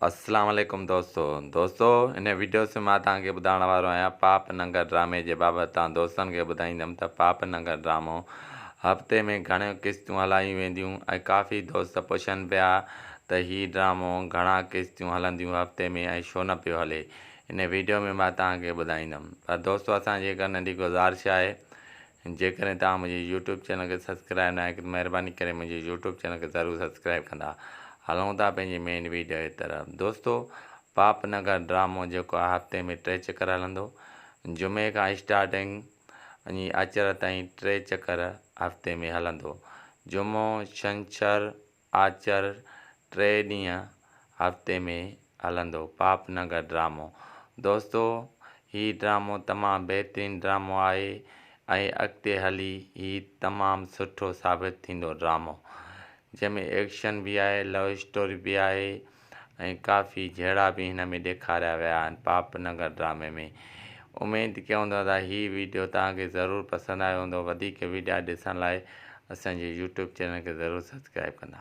اسلام عليڪم دوستو دوستو هن وڊيو ۾ مان توهان کي ٻڌائڻ وارو آهيان پاپ ننگر ڊرامي جي بابت توهان دوستن کي ٻڌائيندم ته پاپ ننگر ڊرامو هفتي ۾ گهڻيون قسطيون هلايون وينديون ۽ ڪافي دوست پڇن پيا ته هي ڊرامو گهڻا قسطيون هلنديون هفتي ۾ ۽ ڇو نه پيو هلي هن وڊيو ۾ مان توهان کي ٻڌائيندم پر دوستو اسان جي هڪ ننڍي گذارش آهي جيڪڏهن توهان منهنجي يوٽيوب چينل کي سبسڪرائب ناهي ڪيو ته مهرباني ڪري منهنجي يوٽيوب چينل کي ضرور سبسڪرائب ڪندا. هلون ٿا پنهنجي مين ويڊيو جي طرف. دوستو پاپ نگر ڊرامو جيڪو آهي هفتي ۾ ٽي چڪر هلندو. جمعي کان اسٽارٽنگ وڃي آچر تائين ٽي چڪر هفتي ۾ هلندو. جمعو، ڇنڇر، آچر ٽي ڏينهن هفتي ۾ هلندو پاپ نگر ڊرامو دوستو هي ڊرامو تمام بهترين ڊرامو آهي ۽ اڳتي هلي هي تمام سٺو ثابت ٿيندو ڊرامو جنهن ۾ ايڪشن به آهي لو اسٽوري به آهي ۽ ڪافي جهيڙا به هن ۾ ڏيکاريا ويا آهن پاپ نگر ڊرامي ۾ اميد ڪيون ٿا ته هي ويڊيو توهان کي ضرور پسند آيو هوندو وڌيڪ ويڊيا ڏسڻ لاء اسان جي يوٽيوب چينل کي ضرور سبسڪرائب ڪندا.